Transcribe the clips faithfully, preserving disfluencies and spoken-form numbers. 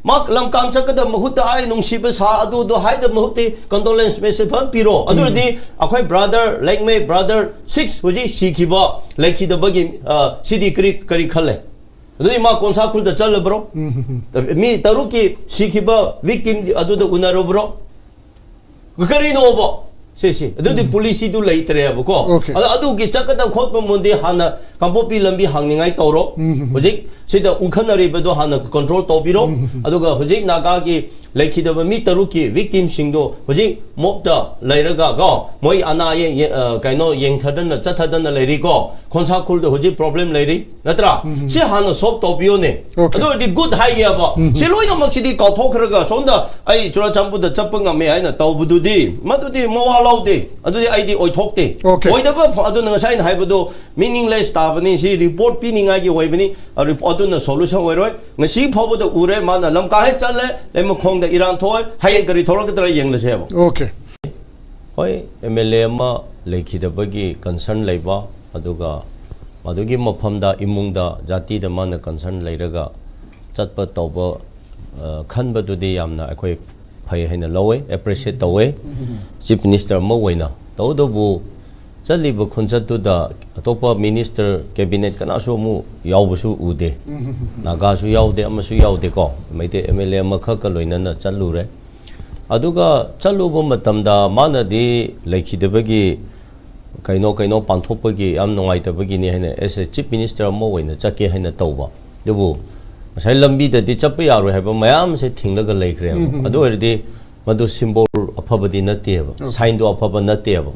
ꯃꯥ ꯂꯝꯀꯥꯡ ꯆꯠꯀꯗꯕ ꯃꯍꯨꯠꯇ ꯑꯩ ꯅꯨꯡꯁꯤꯕ ꯁꯥ ꯑꯗꯨꯗꯣ ꯍꯥꯏꯗꯕ ꯃꯍꯨꯠꯇꯤ condolence message ꯐꯖꯅ ꯄꯤꯔꯣ꯫ ꯑꯗꯨ ꯑꯣꯏꯔꯗꯤ ꯑꯩꯈꯣꯏ brother, ꯂꯦꯛꯃꯩ brother six ꯍꯧꯖꯤꯛ ꯁꯤꯈꯤꯕ, ꯂꯩꯈꯤꯗꯕꯒꯤ, ꯑ, ꯁꯤꯗꯤ ꯀꯔꯤ, ꯀꯔꯤ ꯈꯜꯂꯦ? ꯑꯗꯨꯗꯤ ꯃꯥ ꯀꯣꯟꯁꯥ ꯈꯨꯜꯗ ꯆꯠꯂꯕ꯭ꯔꯣ? ꯃꯤ ꯇꯔꯨꯛꯀꯤ ꯁꯤꯈꯤꯕ victim ꯑꯗꯨꯗ ꯎꯅꯔꯨꯕ꯭ꯔꯣ? ꯀꯔꯤꯅꯣꯕ? ꯁꯤ, ꯁꯤ꯫ ꯑꯗꯨꯗꯤ policyꯗꯨ ꯂꯩꯇ꯭ꯔꯦꯕꯀꯣ꯫ Okay. ꯑꯗꯣ ꯑꯗꯨꯒꯤ ꯆꯠꯀꯗꯕ ꯈꯣꯠꯄ ꯃꯣꯟꯗꯤ ꯍꯥꯟꯅ ꯀꯥꯡꯄꯣꯛꯄꯤ ꯂꯝꯕꯤ ꯍꯥꯡꯅꯤꯡꯉꯥꯏ ꯇꯧꯔꯣ꯫ ꯍꯧꯖꯤꯛ ꯁꯤꯗ ꯎꯈꯠꯅꯔꯤꯕꯗꯣ ꯍꯥꯟꯅ control ꯇꯧꯕꯤꯔꯣ꯫ ꯑꯗꯨꯒ ꯍꯧꯖꯤꯛ ꯅꯥꯒꯥꯒꯤ ꯂꯩꯈꯤꯗꯕ ꯃꯤ ꯇꯔꯨꯛꯀꯤ victimꯁꯤꯡꯗꯣ ꯍꯧꯖꯤꯛ ꯃꯣꯞꯇ ꯂꯩꯔꯒ ꯀꯣ, ꯃꯣꯏ ꯑꯅꯥ ꯑꯌꯦꯛ ꯌꯦ-, ꯑ, ꯀꯩꯅꯣ ꯌꯦꯡꯊꯗꯅ ꯆꯠꯊꯗꯅ ꯂꯩꯔꯤꯀꯣ꯫ ꯈꯣꯟꯁꯥ ꯈꯨꯜꯗ ꯍꯧꯖꯤꯛ problem ꯂꯩꯔꯤ꯫ ꯅꯠꯇ꯭ꯔꯥ? ꯁꯤ ꯍꯥꯟꯅ solve ꯇꯧꯕꯤꯌꯣꯅꯦ꯫ Okay. ꯑꯗꯨ ꯑꯣꯏꯔꯗꯤ good ꯍꯥꯏꯒꯦꯕ꯫ ꯁꯤ ꯂꯣꯏꯅꯃꯛꯁꯤꯗꯤ ꯀꯥꯎꯊꯣꯛꯈ꯭ꯔꯒ ꯁꯣꯝꯗ ꯑꯩ ꯆꯨꯔꯥꯆꯥꯟꯄꯨꯔꯗ ꯆꯠꯄ ꯉꯝꯃꯦ ꯍꯥꯏꯅ ꯇꯧꯕꯗꯨꯗꯤ, ꯃꯗꯨꯗꯤ ꯃꯋꯥ ꯂꯧꯗꯦ꯫ ꯑꯗꯨꯗꯤ ꯑꯩꯗꯤ ꯑꯣꯏꯊꯣꯛꯇꯦ꯫ Okay. ꯑꯣꯏꯗꯕ ꯐ-, ꯑꯗꯨꯅ ꯉꯁꯥꯏ ꯑꯩꯅ ꯍꯥꯏꯕꯗꯣ meaningless ꯇꯥꯕꯅꯤ꯫ ꯁꯤ report ꯄꯤꯅꯤꯡꯉꯥꯏꯒꯤ ꯑꯣꯏꯕꯅꯤ꯫ ꯑ, rep-, ꯑꯗꯨꯅ solution ꯑꯣꯏꯔꯣꯏ꯫ ꯉꯁꯤ ꯐꯥꯎꯕꯗ ꯎꯔꯦ, ꯃꯥꯅ ꯂꯝꯀꯥ ꯍꯦꯛ ꯆꯠꯂꯦ, ꯂꯩꯃꯈꯣꯡꯗ ꯏꯔꯥꯡ ꯊꯣꯛꯑꯦ, ꯍꯌꯦꯡ ꯀꯔꯤ ꯊꯣꯛꯂꯛꯀꯗ꯭ꯔꯥ ꯌꯦꯡꯂꯁꯦꯕ꯫ Okay. ꯍꯣꯏ, MLA ꯑꯃ ꯂꯩꯈꯤꯗꯕꯒꯤ concern ꯂꯩꯕ, ꯑꯗꯨꯒ ꯃꯗꯨꯒꯤ ꯃꯐꯝꯗ ꯏꯃꯨꯡꯗ, ꯖꯥꯇꯤꯗ ꯃꯥꯅ concern ꯂꯩꯔꯒ ꯆꯠꯄ ꯇꯧꯕ, ꯑ, ꯈꯟꯕꯗꯨꯗꯤ ꯌꯥꯝꯅ ꯑꯩꯈꯣꯏ ꯐꯩ ꯍꯥꯏꯅ ꯂꯧꯋꯦ, appreciate ꯇꯧꯋꯦ꯫ Chief Minister ꯑꯃ ꯑꯣꯏꯅ꯫ ꯇꯧꯕꯇꯕꯨ ꯆꯠꯂꯤꯕ ꯈꯣꯟꯆꯠꯇꯨꯗ ꯑꯇꯣꯞꯄ minister, cabinet ꯀꯅꯥꯁꯨ ꯑꯃꯨꯛ ꯌꯥꯎꯕꯁꯨ ꯎꯗꯦ꯫ ꯅꯥꯒꯥꯁꯨ ꯌꯥꯎꯗꯦ, ꯑꯃꯁꯨ ꯌꯥꯎꯗꯦꯀꯣ꯫ ꯃꯩꯇꯩ MLA ꯑꯃꯈꯛꯀ ꯂꯣꯏꯅꯅ ꯆꯠꯂꯨꯔꯦ꯫ ꯑꯗꯨꯒ ꯆꯠꯂꯨꯕ ꯃꯇꯝꯗ ꯃꯥꯅꯗꯤ ꯂꯩꯈꯤꯗꯕꯒꯤ ꯀꯩꯅꯣ ꯀꯩꯅꯣ ꯄꯥꯡꯊꯣꯛꯄꯒꯤ ꯌꯥꯝ ꯅꯨꯡꯉꯥꯏꯇꯕꯒꯤꯅꯤ ꯍꯥꯏꯅ as a Chief Minister ꯑꯃ ꯑꯣꯏꯅ ꯆꯠꯀꯦ ꯍꯥꯏꯅ ꯇꯧꯕ꯫ ꯑꯗꯨꯕꯨ ꯉꯁꯥꯏ ꯂꯝꯕꯤꯗꯗꯤ ꯆꯠꯄ ꯌꯥꯔꯣꯏ ꯍꯥꯏꯕ ꯃꯌꯥꯝꯁꯦ ꯊꯤꯡꯂꯒ ꯂꯩꯈ꯭ꯔꯦꯕ꯫ ꯑꯗꯨ ꯑꯣꯏꯔꯗꯤ ꯃꯗꯨ symbol ꯑꯐꯕꯗꯤ ꯅꯠꯇꯦꯕ, signꯗꯣ ꯑꯐꯕ ꯅꯠꯇꯦꯕ꯫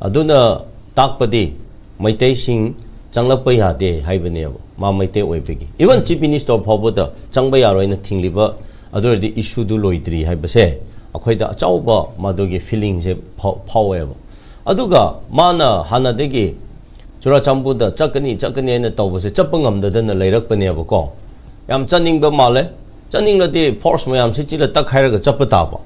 ꯑꯗꯨꯅ ꯇꯥꯛꯄꯗꯤ ꯃꯩꯇꯩꯁꯤꯡ ꯆꯪꯂꯛꯄ ꯌꯥꯗꯦ ꯍꯥꯏꯕꯅꯦꯕ, ꯃꯥ ꯃꯩꯇꯩ ꯑꯣꯏꯕꯒꯤ꯫ Even Chief Minister ꯐꯥꯎꯕꯗ ꯆꯪꯕ ꯌꯥꯔꯣꯏꯅ ꯊꯤꯡꯂꯤꯕ, ꯑꯗꯨ ꯑꯣꯏꯔꯗꯤ issueꯗꯨ ꯂꯣꯏꯗ꯭ꯔꯤ ꯍꯥꯏꯕꯁꯦ ꯑꯩꯈꯣꯏꯗ ꯑꯆꯧꯕ ꯃꯗꯨꯒꯤ feelingꯁꯦ ꯐꯥꯎ-, ꯐꯥꯎꯋꯦꯕ꯫ ꯑꯗꯨꯒ ꯃꯥꯅ ꯍꯥꯟꯅꯗꯒꯤ ꯆꯨꯔꯥꯆꯥꯟꯄꯨꯔꯗ ꯆꯠꯀꯅꯤ, ꯆꯠꯀꯅꯤ ꯍꯥꯏꯅ ꯇꯧꯕꯁꯦ ꯆꯠꯄ ꯉꯝꯗꯗꯅ ꯂꯩꯔꯛꯄꯅꯦꯕꯀꯣ꯫ ꯌꯥꯝ ꯆꯠꯅꯤꯡꯕ ꯃꯥꯜꯂꯦ꯫ ꯆꯠꯅꯤꯡꯂꯗꯤ force ꯃꯌꯥꯝꯁꯤ ꯆꯤꯜꯂ ꯇꯛꯈꯥꯏꯔꯒ ꯆꯠꯄ ꯇꯥꯕ꯫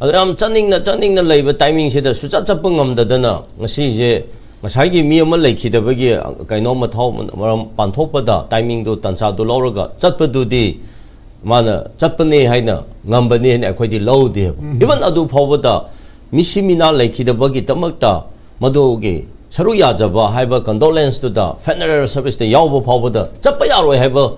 ꯑꯗꯣ ꯌꯥꯝ ꯆꯠꯅꯤꯡꯅ, ꯆꯠꯅꯤꯡꯅ ꯂꯩꯕ timingꯁꯤꯗ ꯁꯨꯆꯠ ꯆꯠꯄ ꯉꯝꯗꯗꯅ ꯉꯁꯤꯁꯦ ꯉꯁꯥꯏꯒꯤ ꯃꯤ ꯑꯃ ꯂꯩꯈꯤꯗꯕꯒꯤ ꯀꯩꯅꯣ ꯃꯊꯧ ꯃꯔꯝ ꯄꯥꯡꯊꯣꯛꯄꯗ timingꯗꯨ, ꯇꯥꯟꯖꯥꯗꯨ ꯂꯧꯔꯒ ꯆꯠꯄꯗꯨꯗꯤ ꯃꯥꯅ ꯆꯠꯄꯅꯤ ꯍꯥꯏꯅ, ꯉꯝꯕꯅꯤ ꯍꯥꯏꯅ ꯑꯩꯈꯣꯏꯗꯤ ꯂꯧꯗꯦꯕ꯫ Even ꯑꯗꯨ ꯐꯥꯎꯕꯗ ꯃꯤꯁꯤ ꯃꯤꯅꯥ ꯂꯩꯈꯤꯗꯕꯒꯤꯗꯃꯛꯇ ꯃꯗꯨꯒꯤ ꯁꯔꯨꯛ ꯌꯥꯖꯕ ꯍꯥꯏꯕ condolence ꯇꯨꯗ funeral service ꯇ ꯌꯥꯎꯕ ꯐꯥꯎꯕꯗ ꯆꯠꯄ ꯌꯥꯔꯣꯏ ꯍꯥꯏꯕ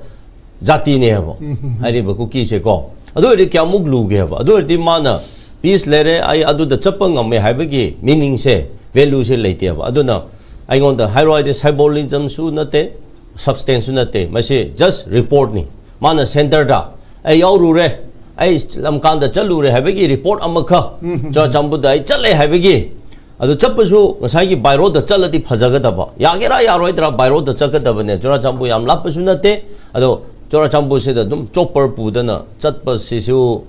ꯖꯥꯇꯤꯅꯦ ꯍꯥꯏꯕ꯫ ꯍꯥꯏꯔꯤꯕ ꯀꯨꯀꯤꯁꯦꯀꯣ꯫ ꯑꯗꯨ ꯑꯣꯏꯔꯗꯤ ꯀꯌꯥꯃꯨꯛ ꯂꯨꯒꯦ ꯍꯥꯏꯕ? ꯑꯗꯨ ꯑꯣꯏꯔꯗꯤ ꯃꯥꯅ peace ꯂꯩꯔꯦ, ꯑꯩ ꯑꯗꯨꯗ ꯆꯠꯄ ꯉꯝꯃꯦ ꯍꯥꯏꯕꯒꯤ meaning ꯁꯦ, value ꯁꯦ ꯂꯩꯇꯦꯕ꯫ ꯑꯗꯨꯅ ꯑꯩꯉꯣꯟꯗ ꯍꯥꯏꯔꯣ ꯍꯥꯏꯗꯤ symbolism ꯁꯨ ꯅꯠꯇꯦ, substance ꯁꯨ ꯅꯠꯇꯦ, ꯃꯁꯤ just report ꯅꯤ꯫ ꯃꯥꯅ center ꯗ "ꯑꯩ ꯌꯥꯎꯔꯨꯔꯦ, ꯑꯩ ꯂꯝꯀꯥꯟꯗ ꯆꯠꯂꯨꯔꯦ" ꯍꯥꯏꯕꯒꯤ report ꯑꯃꯈꯛ, ꯆꯨꯔꯥꯆꯥꯟꯄꯨꯔꯗ ꯑꯩ ꯆꯠꯂꯦ ꯍꯥꯏꯕꯒꯤ, ꯑꯗꯨ ꯆꯠꯄꯁꯨ ꯉꯁꯥꯏꯒꯤ by road ꯗ ꯆꯠꯂꯗꯤ ꯐꯖꯒꯗꯕ, ꯌꯥꯒꯦꯔꯥ ꯌꯥꯔꯣꯏꯗ꯭ꯔꯥ by road ꯗ ꯆꯠꯀꯗꯕꯅꯦ꯫ ꯆꯨꯔꯥꯆꯥꯟꯄꯨꯔ ꯌꯥꯝ ꯂꯥꯞꯄꯁꯨ ꯅꯠꯇꯦ꯫ ꯑꯗꯣ ꯆꯨꯔꯥꯆꯥꯟꯄꯨꯔꯁꯤꯗ ꯑꯗꯨꯝ chopper ꯄꯨꯗꯅ ꯆꯠꯄꯁꯤꯁꯨ,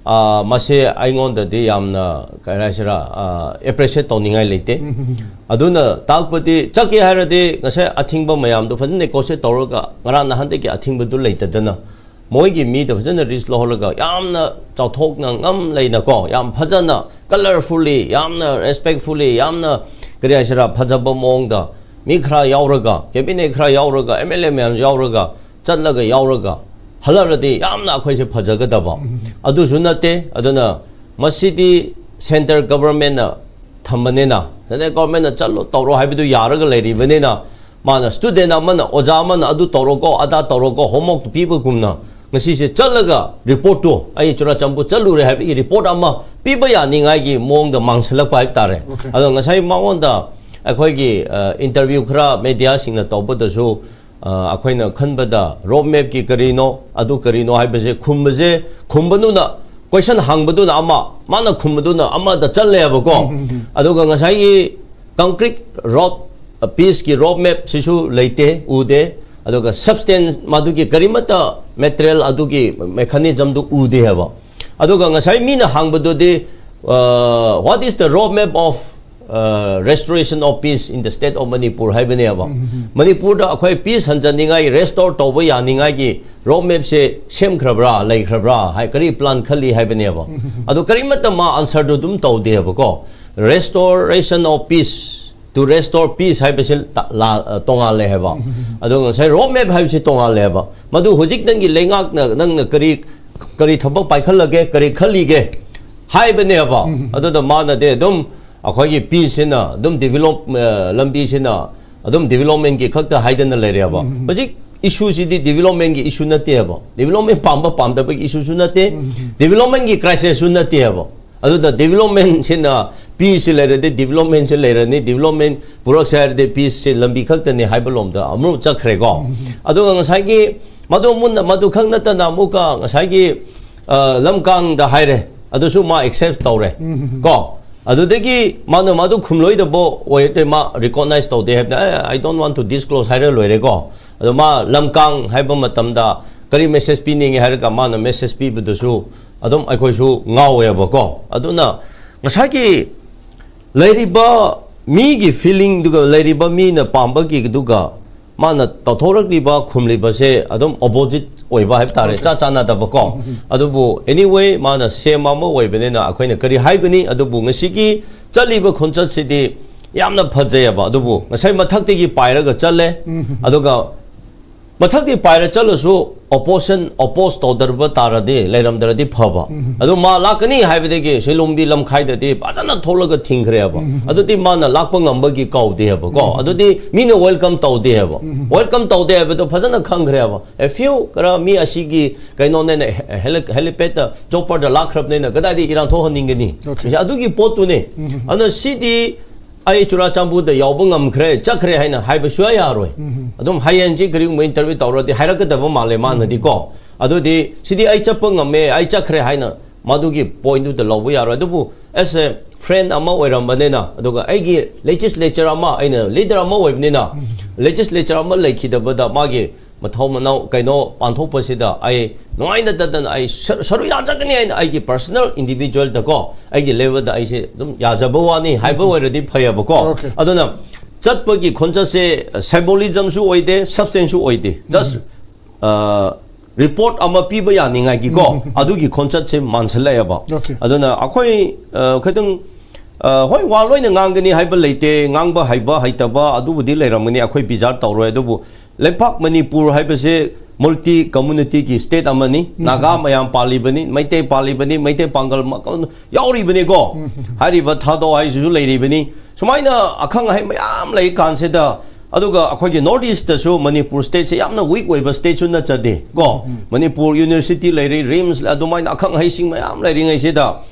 ꯑ, ꯃꯁꯤ ꯑꯩꯉꯣꯟꯗꯗꯤ ꯌꯥꯝꯅ, ꯀꯩ ꯍꯥꯏꯁꯤꯔꯥ, ꯑ, appreciate ꯇꯧꯅꯤꯡꯉꯥꯏ ꯂꯩꯇꯦ꯫ ꯑꯗꯨꯅ ꯇꯥꯛꯄꯗꯤ, ꯆꯠꯀꯦ ꯍꯥꯏꯔꯗꯤ ꯉꯁꯥꯏ ꯑꯊꯤꯡꯕ ꯃꯌꯥꯝꯗꯣ ꯐꯖꯅ negotiate ꯇꯧꯔꯒ, ꯉꯔꯥꯡ ꯅꯍꯥꯟꯗꯒꯤ ꯑꯊꯤꯡꯕꯗꯨ ꯂꯩꯇꯗꯅ, ꯃꯣꯏꯒꯤ ꯃꯤꯗ ꯐꯖꯅ risk ꯂꯧꯍꯜꯂꯒ, ꯌꯥꯝꯅ ꯆꯥꯎꯊꯣꯛꯅ ꯉꯝ ꯂꯩꯅꯀꯣ, ꯌꯥꯝ ꯐꯖꯅ, colourfully, ꯌꯥꯝꯅ respectfully, ꯌꯥꯝꯅ, ꯀꯔꯤ ꯍꯥꯏꯁꯤꯔꯥ, ꯐꯖꯕ ꯃꯑꯣꯡꯗ, ꯃꯤ ꯈꯔ ꯌꯥꯎꯔꯒ, cabinet ꯈꯔ ꯌꯥꯎꯔꯒ, M L A ꯃꯌꯥꯝ ꯌꯥꯎꯔꯒ, ꯆꯠꯂꯒ ꯌꯥꯎꯔꯒ ꯍꯜꯂꯛꯂꯗꯤ ꯌꯥꯝꯅ ꯑꯩꯈꯣꯏꯁꯦ ꯐꯖꯒꯗꯕ꯫ ꯑꯗꯨꯁꯨ ꯅꯠꯇꯦ꯫ ꯑꯗꯨꯅ ꯃꯁꯤꯗꯤ centre government ꯅ ꯊꯝꯕꯅꯤꯅ, centre government ꯅ ꯆꯠꯂꯣ ꯇꯧꯔꯣ ꯍꯥꯏꯕꯗꯨ ꯌꯥꯔꯒ ꯂꯩꯔꯤꯕꯅꯤꯅ, ꯃꯥꯅ student ꯑꯃꯅ, ꯑꯣꯖꯥ ꯑꯃꯅ "ꯑꯗꯨ ꯇꯧꯔꯣꯀꯣ, ꯑꯗꯥ ꯇꯧꯔꯣꯀꯣ", homework ꯄꯤꯕꯒꯨꯝꯅ, ꯉꯁꯤꯁꯦ ꯆꯠꯂꯒ report ꯇꯨ, "ꯑꯩ ꯆꯨꯔꯥꯆꯥꯟꯄꯨꯔ ꯆꯠꯂꯨꯔꯦ" ꯍꯥꯏꯕꯒꯤ report ꯑꯃ ꯄꯤꯕ ꯌꯥꯅꯤꯡꯉꯥꯏꯒꯤ ꯃꯑꯣꯡꯗ ꯃꯥꯡꯁꯤꯜꯂꯛꯄ ꯍꯥꯏꯕ ꯇꯥꯔꯦ꯫ ꯑꯗꯣ ꯉꯁꯥꯏ ꯃꯉꯣꯟꯗ ꯑꯩꯈꯣꯏꯒꯤ, ꯑ, interview ꯈꯔ media ꯁꯤꯡꯅ ꯇꯧꯕꯗꯁꯨ, ꯑ, ꯑꯩꯈꯣꯏꯅ ꯈꯟꯕꯗ road map ꯀꯤ ꯀꯔꯤꯅꯣ, ꯑꯗꯨ ꯀꯔꯤꯅꯣ ꯍꯥꯏꯕꯁꯦ ꯈꯨꯝꯕꯁꯦ, ꯈꯨꯝꯕꯗꯨꯅ, question ꯍꯪꯕꯗꯨꯅ ꯑꯃ, ꯃꯥꯅ ꯈꯨꯝꯕꯗꯨꯅ ꯑꯃꯗ ꯆꯠꯂꯦꯕꯀꯣ꯫ ꯑꯗꯨꯒ ꯉꯁꯥꯏꯒꯤ concrete road, ꯑ, peace ꯀꯤ road map ꯁꯤꯁꯨ ꯂꯩꯇꯦ, ꯎꯗꯦ꯫ ꯑꯗꯨꯒ substance, ꯃꯗꯨꯒꯤ ꯀꯔꯤꯃꯠꯇ material, ꯑꯗꯨꯒꯤ mechanism ꯗꯨ ꯎꯗꯦ ꯍꯥꯏꯕ꯫ ꯑꯗꯨꯒ ꯉꯁꯥꯏ ꯃꯤꯅ ꯍꯪꯕꯗꯨꯗꯤ, ꯑ, "What is the road map of, ꯑ, restoration of peace in the state of Manipur?" ꯍꯥꯏꯕꯅꯦꯕ꯫ ꯃꯅꯤꯄꯨꯔꯗ ꯑꯩꯈꯣꯏ peace ꯍꯟꯖꯅꯤꯡꯉꯥꯏ, restore ꯇꯧꯕ ꯌꯥꯅꯤꯡꯉꯥꯏꯒꯤ road map ꯁꯦ ꯁꯦꯝꯈ꯭ꯔꯕ꯭ꯔꯥ, ꯂꯩꯈ꯭ꯔꯕ꯭ꯔꯥ, ꯍꯥꯏ, ꯀꯔꯤ plan ꯈꯜꯂꯤ ꯍꯥꯏꯕꯅꯦꯕ꯫ ꯑꯗꯨ ꯀꯔꯤꯃꯠꯇ ꯃꯥ answer ꯗꯨ ꯑꯗꯨꯝ ꯇꯧꯗꯦꯕꯀꯣ꯫ Restoration of peace to restore peace ꯍꯥꯏꯕꯁꯤ ꯇ- ꯂꯥ- ꯑ, ꯇꯣꯉꯥꯜꯂꯦ ꯍꯥꯏꯕ꯫ ꯑꯗꯨꯒ ꯉꯁꯥꯏ ꯔꯣꯗ ꯃꯦꯞ ꯍꯥꯏꯕꯁꯤ ꯇꯣꯉꯥꯜꯂꯦ ꯍꯥꯏꯕ꯫ ꯃꯗꯨ ꯍꯧꯖꯤꯛ ꯅꯪꯒꯤ ꯂꯩꯉꯥꯛꯅ ꯅꯪꯅ ꯀꯔꯤ ꯀꯔꯤ ꯊꯕꯛ ꯄꯥꯏꯈꯠꯂꯒꯦ, ꯀꯔꯤ ꯈꯜꯂꯤꯒꯦ ꯍꯥꯏꯕꯅꯦꯕ꯫ ꯑꯗꯨꯗ ꯃꯥꯅꯗꯤ ꯑꯗꯨꯝ ꯑꯩꯈꯣꯏꯒꯤ ꯄꯤꯁꯁꯤꯅ ꯑꯗꯨꯝ ꯗꯤꯕꯂꯣꯞ ꯂꯝꯕꯤꯁꯤꯅ ꯑꯗꯨꯝ ꯗꯤꯕꯂꯞꯃꯦꯟꯒꯤ ꯈꯛꯇ ꯍꯥꯏꯗꯅ ꯂꯩꯔꯦꯕ꯫ ꯍꯧꯖꯤꯛ ꯏꯁꯨꯁꯤꯗꯤ ꯗꯤꯕꯂꯞꯃꯦꯟꯒꯤ ꯏꯁꯨ ꯅꯠꯇꯦꯕ꯫ ꯗꯤꯕꯂꯞꯃꯦꯟ ꯄꯥꯝꯕ ꯄꯥꯝꯗꯕꯒꯤ ꯏꯁꯨꯁꯨ ꯅꯠꯇꯦ, ꯗꯤꯕꯂꯞꯃꯦꯟꯒꯤ ꯀ꯭ꯔꯥꯏꯁꯤꯁꯁꯨ ꯅꯠꯇꯦꯕ꯫ ꯑꯗꯨꯗ ꯗꯤꯕꯂꯞꯃꯦꯟꯁꯤꯅ, ꯄꯤꯁꯁꯤ ꯂꯩꯔꯗꯤ ꯗꯤꯕꯂꯞꯃꯦꯟꯁꯤ ꯂꯩꯔꯅꯤ, ꯗꯤꯕꯂꯞꯃꯦꯟ ꯄꯨꯔꯛꯁꯦ ꯍꯥꯏꯔꯗꯤ ꯄꯤꯁꯁꯤ ꯂꯝꯕꯤ ꯈꯛꯇꯅꯤ ꯍꯥꯏꯕ ꯂꯣꯝꯗ ꯑꯃꯨꯛ ꯆꯠꯈ꯭ꯔꯦꯀꯣ꯫ ꯑꯗꯨꯒ ꯉꯁꯥꯏꯒꯤ ꯃꯗꯨ ꯃꯨꯟꯅ ꯃꯗꯨ ꯈꯛ ꯅꯠꯇꯅ ꯑꯃꯨꯛꯀ ꯉꯁꯥꯏꯒꯤ ꯑ, ꯂꯝꯀꯥꯡꯗ ꯍꯥꯏꯔꯦ, ꯑꯗꯨꯁꯨ ꯃꯥ ꯑꯦꯛꯁꯦꯞ ꯇꯧꯔꯦ ꯀꯣ꯫ ꯑꯗꯨꯗꯒꯤ ꯃꯥꯅ ꯃꯥꯗꯨ ꯈꯨꯝꯂꯣꯏꯗꯕ ꯑꯣꯏꯔꯗꯤ ꯃꯥ ꯔꯤꯀꯣꯛꯅꯥꯏꯁ ꯇꯧꯗꯦ ꯍꯥꯏꯕꯅ, "ꯑꯦ, I don't want to disclose" ꯍꯥꯏꯔ ꯂꯣꯏꯔꯦꯀꯣ꯫ ꯑꯗꯣ ꯃꯥ ꯂꯝꯀꯥꯡ ꯍꯥꯏꯕ ꯃꯇꯝꯗ ꯀꯔꯤ ꯃꯦꯁꯦꯖ ꯄꯤꯅꯤꯡꯉꯦ ꯍꯥꯏꯔꯒ ꯃꯥꯅ ꯃꯦꯁꯦꯖ ꯄꯤꯕꯗꯨꯁꯨ ꯑꯗꯨꯝ ꯑꯩꯈꯣꯏꯁꯨ ꯉꯥꯎꯋꯦꯕꯀꯣ꯫ ꯑꯗꯨꯅ ꯉꯁꯥꯏꯒꯤ ꯂꯩꯔꯤꯕ ꯃꯤꯒꯤ ꯐꯤꯂꯤꯡꯗꯨꯒ ꯂꯩꯔꯤꯕ ꯃꯤꯅ ꯄꯥꯝꯕꯒꯤꯗꯨꯒ ꯃꯥꯅ ꯇꯧꯊꯣꯔꯛꯂꯤꯕ ꯈꯨꯝꯂꯤꯕꯁꯦ ꯑꯗꯨꯝ ꯑꯣꯄꯣꯖꯤꯠ ꯑꯣꯏꯕ ꯍꯥꯏꯕ ꯇꯥꯔꯦ, ꯆꯥ ꯆꯥꯟꯅꯗꯕꯀꯣ꯫ ꯑꯗꯨꯕꯨ ꯑꯦꯅꯤꯋꯦ, ꯃꯥꯅ ꯁꯦꯝ ꯑꯃ ꯑꯣꯏꯕꯅꯤꯅ ꯑꯩꯈꯣꯏꯅ ꯀꯔꯤ ꯍꯥꯏꯒꯅꯤ? ꯑꯗꯨꯕꯨ ꯉꯁꯤꯒꯤ ꯆꯠꯂꯤꯕ ꯈꯣꯟꯆꯠꯁꯤꯗꯤ ꯌꯥꯝꯅ ꯐꯖꯩꯑꯕ꯫ ꯑꯗꯨꯕꯨ ꯉꯁꯥꯏ ꯃꯊꯛꯇꯒꯤ ꯄꯥꯏꯔꯒ ꯆꯠꯂꯦ, ꯑꯗꯨꯒ ꯃꯊꯛꯇꯤ ꯄꯥꯏꯔ ꯆꯠꯂꯁꯨ ꯑꯣꯄꯣꯖꯤꯁꯟ, ꯑꯣꯄꯣꯖ ꯇꯧꯗ꯭ꯔꯕ ꯇꯥꯔꯗꯤ, ꯂꯩꯔꯝꯗ꯭ꯔꯗꯤ ꯐꯕ꯫ ꯑꯗꯨ ꯃꯥ ꯂꯥꯛꯀꯅꯤ ꯍꯥꯏꯕꯗꯒꯤ ꯁꯤꯂꯣꯡꯕꯤ ꯂꯝꯈꯥꯏꯗꯗꯤ ꯐꯖꯅ ꯊꯣꯛꯂꯒ ꯊꯤꯡꯈ꯭ꯔꯦꯕ꯫ ꯑꯗꯨꯗꯤ ꯃꯥꯅ ꯂꯥꯛꯄ ꯉꯝꯕꯒꯤ ꯀꯧꯗꯦꯕꯀꯣ꯫ ꯑꯗꯨꯗꯤ ꯃꯤꯅ ꯋꯦꯜꯀꯝ ꯇꯧꯗꯦꯕ꯫ ꯋꯦꯜꯀꯝ ꯇꯧꯗꯦ ꯍꯥꯏꯕꯗꯣ ꯐꯖꯅ ꯈꯪꯈ꯭ꯔꯦꯕ꯫ ꯑꯦ ꯐ꯭ꯌꯨ ꯈꯔ ꯃꯤ ꯑꯁꯤꯒꯤ ꯀꯩꯅꯣꯅꯦꯅ, ꯍꯦꯂꯤ-, ꯍꯦꯂꯤꯄꯦꯗꯇ, ꯆꯣꯄꯔꯗ ꯂꯥꯛꯈ꯭ꯔꯕꯅꯤꯅ ꯀꯗꯥꯏꯗ ꯏꯔꯥꯡ ꯊꯣꯛꯍꯟꯅꯤꯡꯒꯅꯤ? ꯑꯣꯀꯦ꯫ ꯑꯗꯨꯒꯤ ꯄꯣꯠꯇꯨꯅꯦ꯫ ꯑꯗꯨꯅ ꯁꯤꯗꯤ ꯑꯩ ꯆꯨꯔꯥꯆꯥꯟꯄꯨꯔꯗ ꯌꯥꯎꯕ ꯉꯝꯈ꯭ꯔꯦ, ꯆꯠꯈ꯭ꯔꯦ ꯍꯥꯏꯅ ꯍꯥꯏꯕ ꯁꯨꯌꯥ ꯌꯥꯔꯣꯏ꯫ ꯑꯗꯨꯝ ꯍꯌꯦꯡꯁꯤ ꯀꯔꯤꯒꯨꯝꯕ ꯏꯟꯇꯔꯚ꯭ꯌꯨ ꯇꯧꯔꯗꯤ ꯍꯥꯏꯔꯛꯀꯗꯕ ꯃꯥꯜꯂꯦ ꯃꯥꯅꯗꯤꯀꯣ꯫ ꯑꯗꯨꯗꯤ ꯁꯤꯗꯤ ꯑꯩ ꯆꯠꯄ ꯉꯝꯃꯦ, ꯑꯩ ꯆꯠꯈ꯭ꯔꯦ ꯍꯥꯏꯅ ꯃꯗꯨꯒꯤ ꯄꯣꯏꯟꯗꯨꯗ ꯂꯧꯕ ꯌꯥꯔꯣꯏ꯫ ꯑꯗꯨꯕꯨ ꯑꯦꯁ ꯑꯦ ꯐ꯭ꯔꯦꯟ ꯑꯃ ꯑꯣꯏꯔꯝꯕꯅꯤꯅ, ꯑꯗꯨꯒ ꯑꯩꯒꯤ ꯂꯦꯖꯤꯁꯂꯦꯆꯔ ꯑꯃ, ꯑꯩꯅ ꯂꯤꯗꯔ ꯑꯃ ꯑꯣꯏꯕꯅꯤꯅ, ꯂꯦꯖꯤꯁꯂꯦꯆꯔ ꯑꯃ ꯂꯩꯈꯤꯗꯕꯗ ꯃꯥꯒꯤ ꯃꯊꯧ ꯃꯅꯥꯎ ꯀꯩꯅꯣ ꯄꯥꯡꯊꯣꯛꯄꯁꯤꯗ ꯑꯩ ꯅꯨꯡꯉꯥꯏꯅꯗꯗꯅ ꯑꯩ ꯁꯔꯨ ꯌꯥꯖꯒꯅꯤ ꯍꯥꯏꯅ ꯑꯩꯒꯤ ꯄꯔꯁꯅꯦꯜ ꯏꯟꯗꯤꯕꯤꯖꯨꯋꯦꯜꯗꯀꯣ, ꯑꯩꯒꯤ ꯂꯦꯚꯦꯜꯗ ꯑꯩꯁꯦ ꯑꯗꯨꯝ ꯌꯥꯖꯕ ꯋꯥꯅꯤ ꯍꯥꯏꯕ ꯑꯣꯏꯔꯗꯤ ꯐꯩꯌꯦꯕꯀꯣ꯫ ꯑꯗꯨꯅ ꯆꯠꯄꯒꯤ ꯈꯣꯟꯆꯠꯁꯦ ꯁꯥꯏꯕꯣꯂꯤꯖꯝꯁꯨ ꯑꯣꯏꯗꯦ, ꯁꯕꯁꯇꯦꯟꯁꯁꯨ ꯑꯣꯏꯗꯦ꯫ ꯖꯁ ꯔꯤꯄꯣꯔꯠ ꯑꯃ ꯄꯤꯕ ꯌꯥꯅꯤꯡꯉꯥꯏꯒꯤꯀꯣ, ꯑꯗꯨꯒꯤ ꯈꯣꯟꯆꯠꯁꯦ ꯃꯥꯟꯁꯤꯜꯂꯛꯑꯦꯕ꯫ ꯑꯗꯨꯅ ꯑꯩꯈꯣꯏ ꯑ, ꯈꯤꯇꯪ ꯑ, ꯍꯣꯏ, ꯋꯥ ꯂꯣꯏꯅ ꯉꯥꯡꯒꯅꯤ ꯍꯥꯏꯕ ꯂꯩꯇꯦ, ꯉꯥꯡꯕ ꯍꯩꯕ ꯍꯩꯇꯕ ꯑꯗꯨꯕꯨꯗꯤ ꯂꯩꯔꯝꯒꯅꯤ, ꯑꯩꯈꯣꯏ ꯕꯤꯖꯥꯔ ꯇꯧꯔꯣꯏ꯫ ꯑꯗꯨꯕꯨ ꯂꯩꯄꯥꯛ ꯃꯅꯤꯄꯨꯔ ꯍꯥꯏꯕꯁꯦ multi community ꯒꯤ state ꯑꯃꯅꯤ꯫ ꯅꯥꯒꯥ ꯃꯌꯥꯝ ꯄꯥꯜꯂꯤꯕꯅꯤ, ꯃꯩꯇꯩ ꯄꯥꯜꯂꯤꯕꯅꯤ, ꯃꯩꯇꯩ ꯄꯥꯡꯒꯜ ꯃꯀꯜ ꯌꯥꯎꯔꯤꯕꯅꯤꯀꯣ꯫ ꯍꯥꯏꯔꯤꯕ ꯊꯥꯗꯣ ꯍꯥꯏꯁꯤꯁꯨ ꯂꯩꯔꯤꯕꯅꯤ꯫ ꯁꯨꯃꯥꯏꯅ ꯑꯈꯪ ꯑꯍꯩ ꯃꯌꯥꯝ ꯂꯩ ꯀꯥꯟꯁꯤꯗ, ꯑꯗꯨꯒ ꯑꯩꯈꯣꯏꯒꯤ North East ꯇꯁꯨ ꯃꯅꯤꯄꯨꯔ state ꯁꯦ ꯌꯥꯝꯅ weak ꯑꯣꯏꯕ state ꯁꯨ ꯅꯠꯆꯗꯦ ꯀꯣ꯫ ꯃꯅꯤꯄꯨꯔ university ꯂꯩꯔꯤ, RIMS, ꯑꯗꯨꯃꯥꯏꯅ ꯑꯈꯪ ꯑꯍꯩꯁꯤꯡ ꯃꯌꯥꯝ ꯂꯩꯔꯤꯉꯩꯁꯤꯗ,